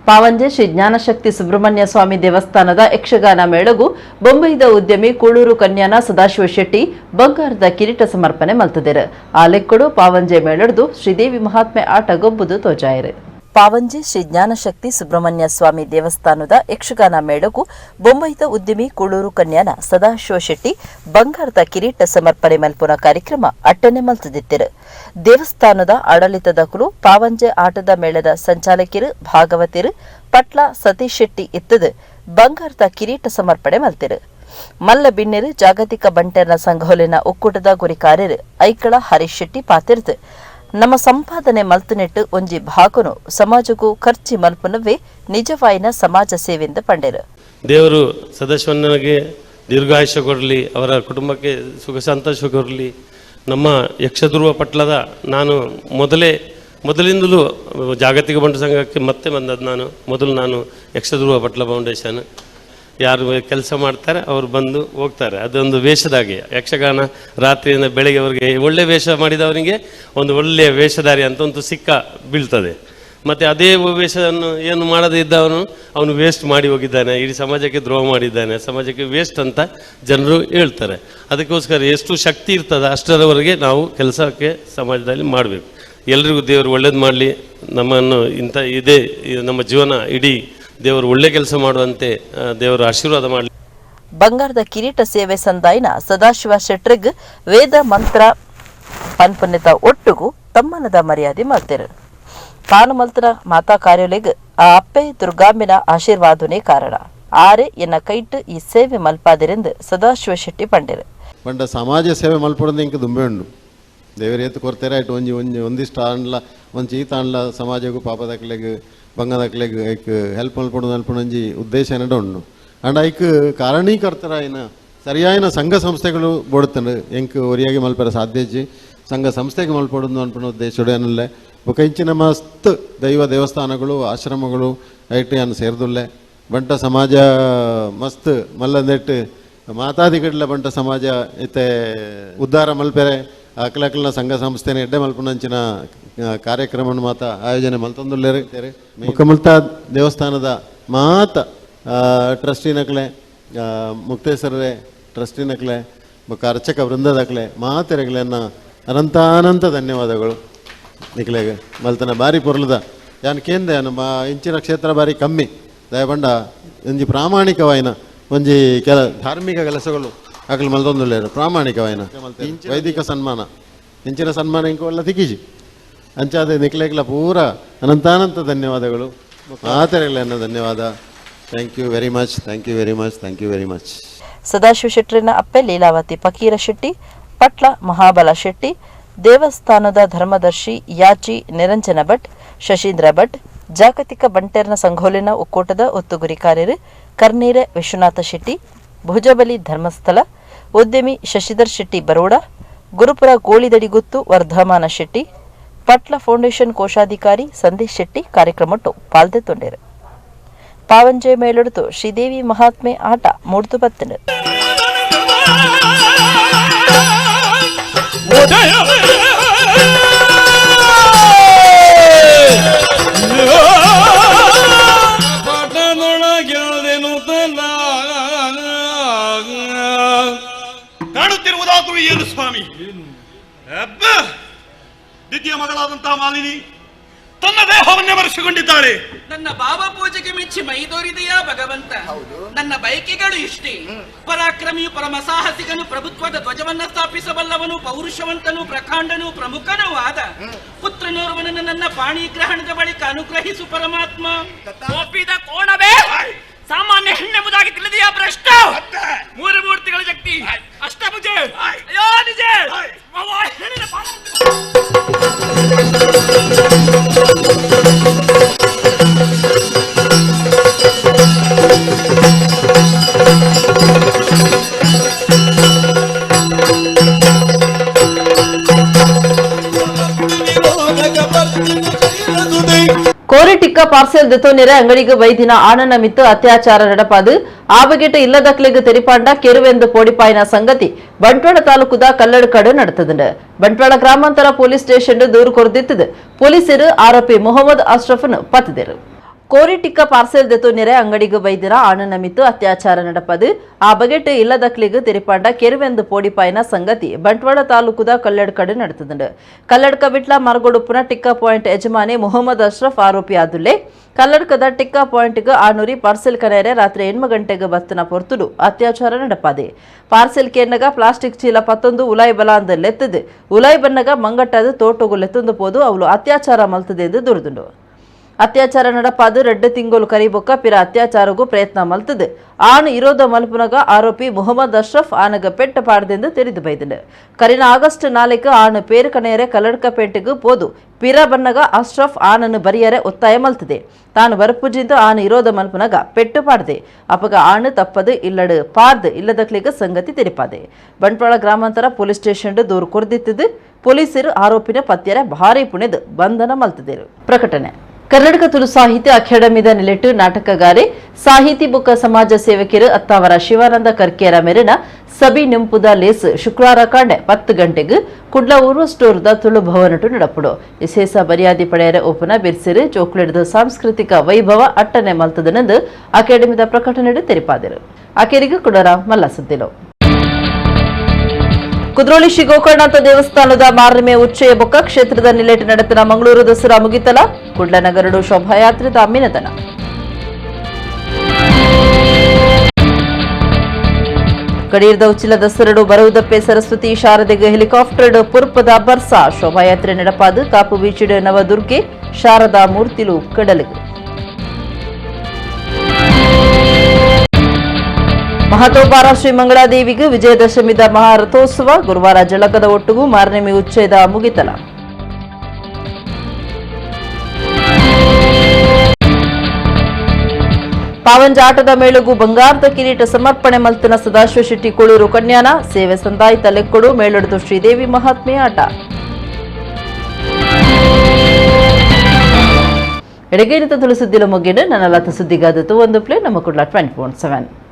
Pavanje Shri ಜ್ಞಾನಶಕ್ತಿ ಸುಬ್ರಹ್ಮಣ್ಯ ಸ್ವಾಮಿ ದೇವಸ್ಥಾನದ ಯಕ್ಷಗಾನ ಮೇಳಗು ಬೊಂಬೈದ ಉದ್ಯಮಿ ಕೂಳೂರು ಕನ್ಯಾನ ಸದಾಶಿವ ಶೆಟ್ಟಿ ಬಂಗಾರದ ಕಿರೀಟ ಸಮರ್ಪಣೆ ಮಲ್ತದಿರು. ಆ ಲೆಕ್ಕಡು ಪಾವಂಜೆ ಮೇಳಡ್ದು ಶ್ರೀದೇವಿ ಮಹಾತ್ಮೆ ಆಟ ಗೊಬ್ಬುದು ತೋಜಾಯರು. ಪಾವಂಜೆ ಶ್ರೀ ಜ್ಞಾನಶಕ್ತಿ ಸುಬ್ರಹ್ಮಣ್ಯ ಸ್ವಾಮಿ ದೇವಸ್ಥಾನದ ಯಕ್ಷಗಾನ ಮೇಳಗೂ ಬೊಂಬೈದ ಉದ್ಯಮಿ ಕೂಳೂರು ಕನ್ಯಾನ ಸದಾಶಿವ ಶೆಟ್ಟಿ ಬಂಗಾರದ ಕಿರೀಟ ಸಮರ್ಪಣೆ ಮಲ್ಪುನ ಕಾರ್ಯಕ್ರಮ ಅಟ್ಟನೆ ಮಲ್ತದಿತ್ತಿರು. ದೇವಸ್ಥಾನದ ಆಡಳಿತದ ಕುಲು ಪಾವಂಜೆ ಆಟದ ಮೇಳದ ಸಂಚಾಲಕಿರು ಭಾಗವತಿರು ಪಟ್ಲ ಸತೀಶ್ ಶೆಟ್ಟಿ ಇತ್ತದು ಬಂಗಾರದ ಕಿರೀಟ ಸಮರ್ಪಣೆ ಮಲ್ತಿರು. ಮಲ್ಲ ಬಿನ್ನೆರು ಜಾಗತಿಕ ಬಂಟೆರ್ನ ಸಂಘೋಲಿನ ಒಕ್ಕೂಟದ ಗುರಿಕಾರ್ಯರು ಐಕಳ ಹರೀಶ್ ಶೆಟ್ಟಿ ಪಾತಿರ್ದು ನಮ್ಮ ಸಂಪಾದನೆ ಮಲ್ತುನೆಟ್ಟು ಒಂಜಿ ಭಾಗನು ಸಮಾಜಕ್ಕೂ ಖರ್ಚಿ ಮಲ್ಪುನವೇ ನಿಜವಾಯಿನ ಸಮಾಜ ಸೇವೆಂದು ಪಂಡೆರು. ದೇವರು ಸದಾಶಿವಣ್ಣನಿಗೆ ದೀರ್ಘಾಯುಷ್ಯ ಕೊರಲಿ, ಅವರ ಕುಟುಂಬಕ್ಕೆ ಸುಖ ಸಂತೋಷ ಕೊರಲಿ. ನಮ್ಮ ಯಕ್ಷಧ್ರುವ ಪಟ್ಲದ ನಾನು ಮೊದಲಿಂದಲೂ ಜಾಗತಿಕ ಬಂಟು ಸಂಘಕ್ಕೆ ಮತ್ತೆ ಬಂದದ್ದು ನಾನು. ಮೊದಲು ನಾನು ಯಕ್ಷಧ್ರುವ ಪಟ್ಲ ಫೌಂಡೇಶನ್, ಯಾರು ಕೆಲಸ ಮಾಡ್ತಾರೆ ಅವರು ಬಂದು ಹೋಗ್ತಾರೆ, ಅದೊಂದು ವೇಷದಾಗೆ. ಯಕ್ಷಗಾನ ರಾತ್ರಿಯಿಂದ ಬೆಳಗ್ಗೆವರೆಗೆ ಒಳ್ಳೆ ವೇಷ ಮಾಡಿದವನಿಗೆ ಒಂದು ಒಳ್ಳೆಯ ವೇಷಧಾರಿ ಅಂತ ಒಂದು ಸಿಕ್ಕ ಬೀಳ್ತದೆ. ಮತ್ತು ಅದೇ ವೇಷವನ್ನು ಏನು ಮಾಡದೇ ಇದ್ದವನು ಅವನು ವೇಸ್ಟ್ ಮಾಡಿ ಹೋಗಿದ್ದಾನೆ, ಇಡೀ ಸಮಾಜಕ್ಕೆ ದ್ರೋಹ ಮಾಡಿದ್ದಾನೆ, ಸಮಾಜಕ್ಕೆ ವೇಸ್ಟ್ ಅಂತ ಜನರು ಹೇಳ್ತಾರೆ. ಅದಕ್ಕೋಸ್ಕರ ಎಷ್ಟು ಶಕ್ತಿ ಇರ್ತದೆ ಅಷ್ಟರವರೆಗೆ ನಾವು ಕೆಲಸಕ್ಕೆ ಸಮಾಜದಲ್ಲಿ ಮಾಡಬೇಕು. ಎಲ್ರಿಗೂ ದೇವರು ಒಳ್ಳೇದು ಮಾಡಲಿ. ನಮ್ಮನ್ನು ಇಂಥ ಇದೇ ನಮ್ಮ ಜೀವನ ಇಡೀ ದೇವರು ಒಳ್ಳೆ ಕೆಲಸ ಮಾಡುವಂತೆ ದೇವರು ಆಶೀರ್ವಾದ ಮಾಡಲಿ. ಬಂಗಾರದ ಕಿರೀಟ ಸೇವೆ ಸಂದಾಯಿನ ಸದಾಶಿವ ಶೆಟ್ರಿಗ್ ವೇದ ಮಂತ್ರ ಪನ್ಪುನ್ಯತ ಒಟ್ಟುಗು ತಮ್ಮನದ ಮರ್ಯಾದೆ ಮಲ್ತೆರು. ತಾನು ಮಲ್ತನ ಮಾತಾ ಕಾರ್ಯಲೆಗ್ ಆ ಅಪ್ಪೆ ದುರ್ಗಾಂಬಿನ ಆಶೀರ್ವಾದನೇ ಕಾರಣ. ಆರೆ ಎನ್ನ ಕೈಟ್ ಈ ಸೇವೆ ಮಲ್ಪಾದಿರೆಂದು ಸದಾಶಿವ ಶೆಟ್ಟಿ ಪಂಡೆರು. ಪಂಡ ಸಮಾಜ ಸೇವೆ ಮಲ್ಪೊಡಂದು ಇಂಕ ದುಂಬೆ ಉಂಡು. ದೇವರು ಏತ್ ಕೊರ್ತೆರೆ ಆಯ್ತು ಒಂಜಿ ಒಂಜಿ ಒಂದಿಷ್ಟು ಆಂಡ್ಲ ಒಂಜಿ ಈತ ಆಂಡ್ಲ ಸಮಾಜಗೂ ಪಾಪದಕ್ಲೆಗ್ ಬಂಗದಕ್ಲೆಗ್ ಐಕ್ ಹೆಲ್ಪ್ ಮಲ್ಪೊಡು ಮಲ್ಪುನ ಒಂಜಿ ಉದ್ದೇಶ ಎನ್ನಡ ಉಂಡು. ಆಂಡ ಐಕ್ ಕಾರಣೀಕರ್ತರಾಯಿನ ಸರಿಯಾಯಿನ ಸಂಘ ಸಂಸ್ಥೆಗಳು ಬೋಡುತ್ತಂಡು ಎಂಕ್ ಒರಿಯಾಗಿ ಮಲ್ಪೆರ ಸಾಧ್ಯ ಇಜ್ಜಿ. ಸಂಘ ಸಂಸ್ಥೆಗೆ ಮಲ್ಪೊಡೊಂದು ಅನ್ಪುನ ಉದ್ದೇಶಡು ಏನಲ್ಲೇ. ಬೊಕ ಇಂಚಿನ ಮಸ್ತ್ ದೈವ ದೇವಸ್ಥಾನಗಳು ಆಶ್ರಮಗಳು ಐಟ್ ಯಾನ್ ಸೇರ್ದುಲ್ಲೆ. ಬಂಟ ಸಮಾಜ ಮಸ್ತ್ ಮಲ್ಲಂದೆಟ್ ಮಾತಾದಿಗಡ್ಲ ಬಂಟ ಸಮಾಜ ಇತ್ತೆ ಉದ್ಧಾರ ಮಲ್ಪೆರೆ ಅಕ್ಲಕ್ಲನ ಸಂಘ ಸಂಸ್ಥೆನ ಎಡ್ಡೆ ಮಲ್ಪುನಂಚಿನ ಕಾರ್ಯಕ್ರಮವನ್ನು ಮಾತ ಆಯೋಜನೆ ಮಲ್ತೊಂದುಲ್ಲೆರ್. ಮುಖಮಲ್ತ ದೇವಸ್ಥಾನದ ಮಾತ ಟ್ರಸ್ಟಿನಕ್ಲೆ ಮುಕ್ತೇಶ್ವರರೇ ಟ್ರಸ್ಟಿನಕ್ಲೆ ಬೊಕ್ಕ ಅರ್ಚಕ ವೃಂದದಕ್ಲೆ ಮಾತೆರೆಗ್ಲೆನ್ನ ಅನಂತಾನಂತ ಧನ್ಯವಾದಗಳು. ನಿಕ್ಲೆಗ್ ಮಲ್ತನ ಬಾರಿ ಪೊರ್ಲುದ ಯಾನ್ ಕೇಂದೆ ಯಾನ್ ಇಂಚಿನ ಕ್ಷೇತ್ರ ಬಾರಿ ಕಮ್ಮಿ ದಯಬಂಡ ಒಂಜಿ ಪ್ರಾಮಾಣಿಕವಾಯಿನ ಒಂಜಿ ಕೆಲ ಧಾರ್ಮಿಕ ಕೆಲಸಗಳು ಅಕಲ್ ಮಲ್ತೊಂದುಲ್ಲೆರ್. ಪ್ರಾಮಾಣಿಕವಾಯಿನ ವೈದಿಕ ಸನ್ಮಾನ ಇಂಚಿನ ಸನ್ಮಾನ ಇಂಕೋಲ್ಲ ತಿಕ್ಕಿಜಿ. ಅಂಚಾದ ನಿಕ್ಲೆಗ್ಲ ಪೂರ ಅನಂತಾನಂತ ಧನ್ಯವಾದಗಳು, ಮಾತೆರೆಗ್ಲೆನ್ನ ಧನ್ಯವಾದ. Thank you very much, thank you very much, thank you very much. Sadashiva ಶೆಟ್ಟರಿನ ಅಪ್ಪೆ ಲೀಲಾವತಿ ಫಕೀರ ಶೆಟ್ಟಿ, ಪಟ್ಲ ಮಹಾಬಲ ಶೆಟ್ಟಿ, ದೇವಸ್ಥಾನದ ಧರ್ಮದರ್ಶಿ ಯಾಚಿ ನಿರಂಜನ ಭಟ್, ಶಶೀಂದ್ರ ಭಟ್, ಜಾಗತಿಕ ಬಂಟೆರ್ನ ಸಂಘೋಲಿನ ಒಕ್ಕೂಟದ ಒತ್ತುಗುರಿಕಾರ್ಯರು ಕರ್ನೀರೆ ವಿಶ್ವನಾಥ ಶೆಟ್ಟಿ, ಭುಜಬಲಿ ಧರ್ಮಸ್ಥಳ ಉದ್ಯಮಿ ಶಶಿಧರ್ ಶೆಟ್ಟಿ ಬರೋಡ, ಗುರುಪುರ ಗೋಳಿದಡಿಗುತ್ತು ವರ್ಧಮಾನ ಶೆಟ್ಟಿ, ಪಟ್ಲ ಫೌಂಡೇಶನ್ ಕೋಶಾಧಿಕಾರಿ ಸಂದೇಶ್ ಶೆಟ್ಟಿ ಕಾರ್ಯಕ್ರಮಟ್ಟು ಪಾಲ್ದೆತ್ತೊಂಡೇರು. ಪಾವಂಜೆ ಮೇಲೆಡುತ್ತು ಶ್ರೀದೇವಿ ಮಹಾತ್ಮೆ ಆಟ ಮೂಡ್ತು ಬತ್ತನು. ಕಾಣುತ್ತಿರುವುದಾದರೂ ಏನು ಸ್ವಾಮಿ? ದ್ವಿತೀಯ ಮಗಳಾದಂತಹ ಮಾಲಿನಿ ತನ್ನ ದೇಹವನ್ನೇ ಮರೆಸಿಕೊಂಡಿದ್ದಾಳೆ. ನನ್ನ ಭಾವ ಪೂಜೆಗೆ ಮೆಚ್ಚಿ ಮೈದೋರಿದೆಯಾ ಭಗವಂತ? ನನ್ನ ಬಯಕೆಗಳು ಇಷ್ಟೇ. ಪರಾಕ್ರಮಿಯು ಪರಮ ಸಾಹಸಿಗನು, ಪ್ರಭುತ್ವದ ಧ್ವಜವನ್ನ ಸ್ಥಾಪಿಸಬಲ್ಲವನು, ಪೌರುಷವಂತನು, ಪ್ರಕಾಂಡನು, ಪ್ರಮುಖನೂ ಆದ ಪುತ್ರನೋರ್ವನನ್ನು ನನ್ನ ಪಾಣಿಗ್ರಹಣದ ಬಳಿಕ ಅನುಗ್ರಹಿಸು ಪರಮಾತ್ಮ. ಕೋಪಿದ ಕೋಣವೇ ಸಾಮಾನ್ಯ ಹೆಣ್ಣೆಂಬುದಾಗಿ ತಿಳಿದೆಯಾ ಭ್ರಷ್ಟ? ಮೂರು ಮೂರ್ತಿಗಳ ಶಕ್ತಿ ಅಷ್ಟಭುಜೆ ಅಯ್ಯೋ ನಿಜ ಹೆಣ್ಣಿನ ಪಾದ. ಕೋರಿಟಿಕ್ಕ ಪಾರ್ಸೆಲ್ ದೆತೋನಿರ ಅಂಗಡಿಗೆ ವೈದಿನ ಆನನ ಮಿತ್ತು ಅತ್ಯಾಚಾರ ನಡಪಾದು ಆಬಗೆಟ ಇಲ್ಲದಕ್ಲೆಗ್ ತೆರಿಪಾಂಡ ಕೆರುವೆಂದು ಪೋಡಿಪಾಯಿನ ಸಂಗತಿ ಬಂಟ್ವಾಳ ತಾಲೂಕುದ ಕಲ್ಲಡ್ಕಡು ನಡೆತದುಂಡು. ಬಂಟ್ವಾಳ ಗ್ರಾಮಾಂತರ ಪೊಲೀಸ್ ಸ್ಟೇಷನ್ ದೂರು ಕೊರದಿತ್ತದು. ಪೊಲೀಸರು ಆರೋಪಿ ಮೊಹಮ್ಮದ್ ಅಶ್ರಫ್ನು ಪತ್ತಿದರು. ಕೋರಿ ಟಿಕ್ಕ ಪಾರ್ಸೆಲ್ ದೆತೊನೆರೆ ಅಂಗಡಿಗೆ ಬೈದಿರ ಆಣನ ಮಿತ್ತು ಅತ್ಯಾಚಾರ ನಡಪದು ಆ ಬಗೆಟ್ ಇಲ್ಲದಕ್ಲಿಗ್ ತೆರಿಪಾಂಡ ಕೆರುವೆಂದು ಪೋಡಿಪಾಯಿನ ಸಂಗತಿ ಬಂಟ್ವಾಳ ತಾಲೂಕುದ ಕಲ್ಲಡ್ಕಡ್ ನಡೆತದುಂಡು. ಕಲ್ಲಡ್ಕ ವಿಟ್ಲ ಮಾರ್ಗೊಡುಪ್ಪುನ ಟಿಕ್ಕಾ ಪಾಯಿಂಟ್ ಯಜಮಾನಿ ಮೊಹಮ್ಮದ್ ಅಶ್ರಫ್ ಆರೋಪಿ ಆದುಲ್ಲೆ. ಕಲ್ಲಡ್ಕದ ಟಿಕ್ಕಾ ಪಾಯಿಂಟ್ಗ್ ಆನೂರಿ ಪಾರ್ಸೆಲ್ ಕನೆರೆ ರಾತ್ರಿ 8 ಗಂಟೆಗೆ ಬತ್ತನ ಪೊರ್ತುಡು ಅತ್ಯಾಚಾರ ನಡಪಾದೆ. ಪಾರ್ಸೆಲ್ ಕೇರ್ನಗ ಪ್ಲಾಸ್ಟಿಕ್ ಚೀಲ ಪತ್ತೊಂದು ಉಲಾಯ್ ಬಲ ಅಂದ್ ಲೆತ್ತದು ಉಲಾಯ್ ಬನ್ನಗ ಮಂಗಟ್ಟದು ತೋಟಗು ಲೆತ್ತೊಂದು ಪೋದು ಅವಳು ಅತ್ಯಾಚಾರ ಮಲ್ತದೆ ಎಂದು ದುರ್ದುಂಡು. ಅತ್ಯಾಚಾರ ನಡಪಾದು 2 ತಿಂಗಳು ಕರಿಬೊಕ್ಕ ಪಿರ ಅತ್ಯಾಚಾರಗೂ ಪ್ರಯತ್ನ ಮಲ್ತದು. ಆಣ್ ಇರೋದ ಮಲ್ಪುನಗ ಆರೋಪಿ ಮೊಹಮ್ಮದ್ ಅಶ್ರಫ್ ಆನಗ ಪೆಟ್ಟ ಪಾಡ್ದೆಂದು ತೆರಿದು ಬೈದುಂಡು. ಕರಿನ ಆಗಸ್ಟ್ 4 ಆಣ್ ಪೇರು ಕಣೆಯರೆ ಕಲ್ಲಡ್ಕ ಪೇಟೆಗೆ ಪೋದು ಪಿರ ಬನ್ನಗ ಅಶ್ರಫ್ ಆನನ್ನು ಬರಿಯರೆ ಒತ್ತಾಯ ಮಲ್ತದೆ. ತಾನು ಬರಪುಜಿಂದು ಆನು ಇರೋದ ಮಲ್ಪುನಗ ಪೆಟ್ಟು ಪಾಡ್ದೆ. ಅಪಗ ಆಣು ತಪ್ಪದು ಇಲ್ಲಡು ಪಾರ್ದು ಇಲ್ಲದಕ್ಲಿಗ ಸಂಗತಿ ತೆರಿಪಾದೆ. ಬಂಟ್ವಾಳ ಗ್ರಾಮಾಂತರ ಪೊಲೀಸ್ ಸ್ಟೇಷನ್ ದೂರು ಕೊರ್ದಿತ್ತದು. ಪೊಲೀಸರು ಆರೋಪಿನ ಪತ್ಯರೆ ಭಾರಿ ಪುಣೆದು ಬಂಧನ ಮಲ್ತದೇರು. ಪ್ರಕಟಣೆ. ಕರ್ನಾಟಕ ತುಳು ಸಾಹಿತ್ಯ ಅಕಾಡೆಮಿದ ನಿಲೆಟ್ಟು ನಾಟಕಗಾರೆ ಸಾಹಿತಿ ಬುಕ್ಕ ಸಮಾಜ ಸೇವಕಿಯರು ಅತ್ತಾವರ ಶಿವಾನಂದ ಕರ್ಕೇರ ಮೇರಿನ ಸಬಿ ನಿಂಪುದ ಲೇಸ್ ಶುಕ್ರವಾರ ಕಾಂಡೆ 10 ಗಂಟೆಗೆ ಕುಡ್ಲ ಊರ್ವ ಸ್ಟೋರ್ದ ತುಳು ಭವನಟು ನಡಪುಡು. ವಿಶೇಷ ಮರ್ಯಾದೆ ಪಡೆಯರ ಒಪ್ಪುನ ಬಿರ್ಸಿರು ಚೋಕ್ಲೆಡ್ದ ಸಾಂಸ್ಕೃತಿಕ ವೈಭವ ಅಟ್ಟನೆ ಮಲ್ತದನೆಂದು ಅಕಾಡೆಮಿದ ಪ್ರಕಟಣೆ ತೆರಿಪಾದರು. ಅಕೇರಿಗೆ ಕುಡರ ಮಲ್ಲ ಸುದ್ದಿಲು. ಕುದ್ರೋಳಿ ಶ್ರೀ ಗೋಕರ್ಣನಾಥ ದೇವಸ್ಥಾನದ ಮಾರನೆಮೆ ಉಚ್ಚಯ ಬೊಕ್ಕ ಕ್ಷೇತ್ರದ ನಿಲೆಟ್ ನಡೆತನ ಮಂಗಳೂರು ದಸರಾ ಮುಗಿತಲ. ಕುಡ್ಲ ನಗರಡು ಶೋಭಾಯಾತ್ರೆದ ಮಿನತನ. ಕಡೀರ್ದ ಉಚ್ಚಿಲ ದಸರಡು ಬರವುದಪ್ಪೆ ಸರಸ್ವತಿ ಶಾರದೆಗೆ ಹೆಲಿಕಾಪ್ಟರ್ ಪುರ್ಪದ ಬರ್ಸ ಶೋಭಾಯಾತ್ರೆ ನಡಪಾದು ಕಾಪು ಬೀಚಿಡು ನವದುರ್ಗೆ ಶಾರದಾ ಮೂರ್ತಿಲು ಕಡಲಿಗೆ. ಮಹತೋಬಾರ ಶ್ರೀ ಮಂಗಳಾದೇವಿಗೆ ವಿಜಯದಶಮಿದ ಮಹಾರಥೋತ್ಸವ ಗುರುವಾರ ಜಳಕದ ಒಟ್ಟುಗು ಮಾರನೆಮಿ ಉಚ್ಚಯದ ಮುಗಿತಲ. ಪಾವಂಜಾಟದ ಮೇಳುಗು ಬಂಗಾರದ ಕಿರೀಟ ಸಮರ್ಪಣೆ ಮಲ್ತನ ಸದಾಶಿವ ಶೆಟ್ಟಿ ಕೊಳೂರು ಕನ್ಯಾನ ಸೇವೆ ಸಂದಾಯಿತ ಲೆಕ್ಕೊಡು ಮೇಳೊಡೆದು ಶ್ರೀದೇವಿ ಮಹಾತ್ಮೆ ಆಟ. ಎಡಗೈನಿತ ತುಳು ಸುದ್ದಿಲ ಮುಗಿಡು ನನ್ನ ಲತ ಸುದ್ದಿಗಾದತ್ತು ಒಂದು ಪ್ಲೇ ನಮ್ಮ ಕುಡ್ಲ 20.7.